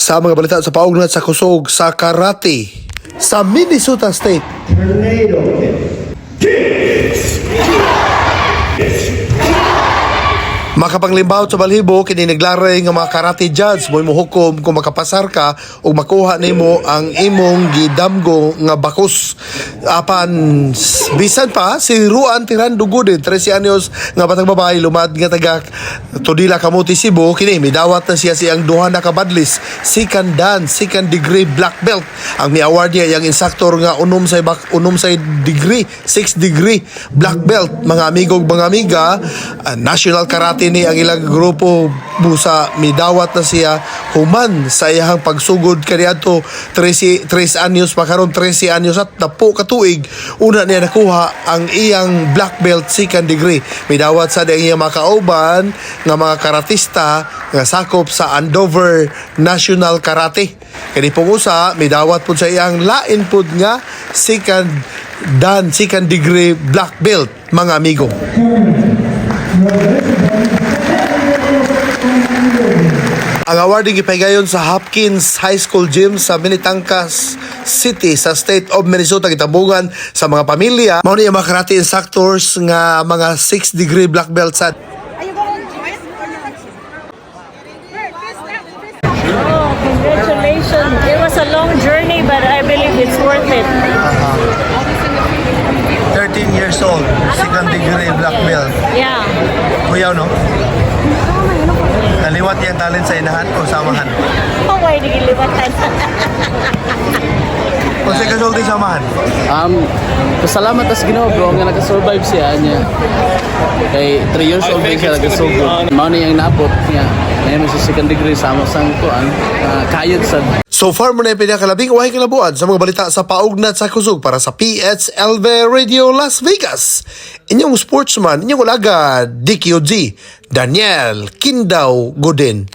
Sa mga balita sa paugnat sa kusog sa karate sa Minnesota State. Tornado kick. Makapanglimbawot sa balhibo kini naglaray nga mga karate judge mo mohukom kung makapasar ka o makuha nimo ang imong gidamgo nga bakos. Apan bisan pa si Ruan Tirando Gudin, 13 anyos nga batang babae, lumad nga taga Tudela, Camotes, Cebu, kini midawat na siya siyang duha na kabadlis, second dan, second degree black belt. Ang mi-award niya yang instructor nga unom sa degree, 6 degree black belt. Mga amigo ug mga amiga, national karate ni ang ilang grupo, busa midawat na siya human sa iyang pagsugod kaniadto 13 3 anyos pa. Karon 13 anyos at napo ka tuig, una niya nakuha ang iyang black belt second degree. Midawat sa ang iyang mga kauban nga mga karatista nga sakop sa Andover National Karate. Kini pong usa midawat pud sa iyang lain pud nga second dan, second degree black belt, mga amigo. Ang awarding gipahigayon sa Hopkins High School Gym sa Minnetonka City sa State of Minnesota, gitambungan sa mga pamilya. Mao ni ang mga karate instructors nga mga 6 degree black belt sa Are you going to join or not? Oh, congratulations. It was a long journey, but I believe it's worth it. 13 years old, second degree black belt. Kuyaw, no? Naliwat yung talent sa inahan o samahan? Oh, why di giliwatan? Kung sa kasulti samahan? Pasalamat tas Ginoo, bro, nga naka-survive siya niya. Kay 3 years old din siya nag-sugod. Mao ni ang naabot niya. Ngayon sa second degree sa amo sang kuan, kayod sa So far mo na yung pinakalabing uhay kalabuan sa mga balita sa paugnat sa kusog para sa PHLV Radio Las Vegas. Inyong sportsman, inyong ulaga, DQG, Daniel Kindaw Godin.